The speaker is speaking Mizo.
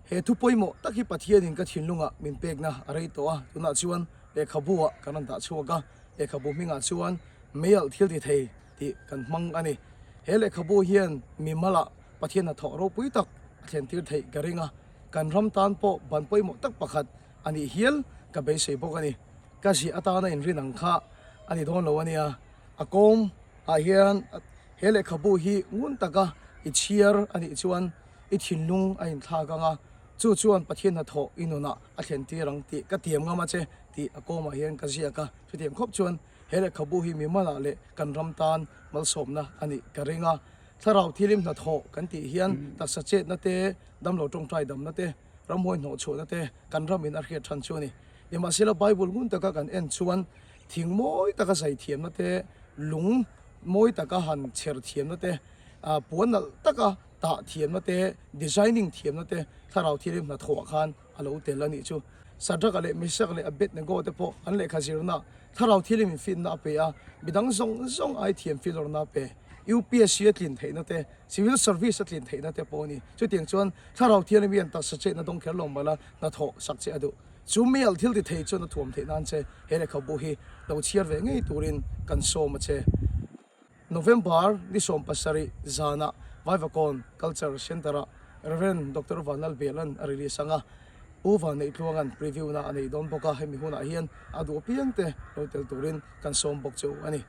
He thu pawimawh tak hi Pathianin ka thinlungah min pekna a rei tawh a, tunah chuan lehkhabu ah kan rawn dah chhuak a, lehkhabu hmingah chuan meialh thil ti thei tih kan hmang a ni. He lehkhabu hian mimalah Pathian hnathawh ropui tak a thlen tir theih ka ring a, kan ram tan pawh ban pawimawh tak pakhat a nih hial ka beisei bawk a ni. Ka ziah atana inrin ang kha a ni dawn lo a nia. A kawm ah hian he lehkhabu hi ngun taka i chhiar a nih chuan i thinlung a inthlak ang a, chu chuan Pathian hnathawh i nunah a thlen tir ang tih ka tiam ngam a che tih a kawmah hian ka ziak a. Chutiang khawp chuan he lehkhabu hi mimalah leh kan ram tan malsawmna a nih ka ring a. Thlarau thilim hnathawh kan tih hian taksa chetna te, damlo tawngtai damna te, ramhuai hnawhchhuahna te kan ramin a hriat than chu a ni. Nimahsela Bible ngun taka kan en chuan thing mawi taka zai thiamna te, lung mawi taka han chher thiamna te, puan nalh taka tah thiamna te, designing thiamna te thlarau thilim hnathawhah khan a lo tel a nih chu. Sadraka leh Mesaka leh Abednego te pawh an lehkha zirna thlarau thilim infinna a pe a, midang zawng zawng ai thiam filawrna a pe. UPSC a tlin theihna te, Civil Service a tlin theihna te pawh a ni. Chutiang chuan thlarau thianghlim hian taksa chetna dawng kher lo mah la hnathawh sak che a duh. Chu meialh thil ti thei chuan a thuam theih nan che he lehkhabu hi lo chhiar ve ngei turin kan sawm a che. November ni 70 zanah Vaivakawn Culture Centre-ah Rev. Doctor Vanlal Belan a release ang a, Pu Vanneih Tluanga'n preview-na a nei dawn bawk a, hemi hunah hian a duh apiangte lo tel turin kan sawm bawk che u a ni.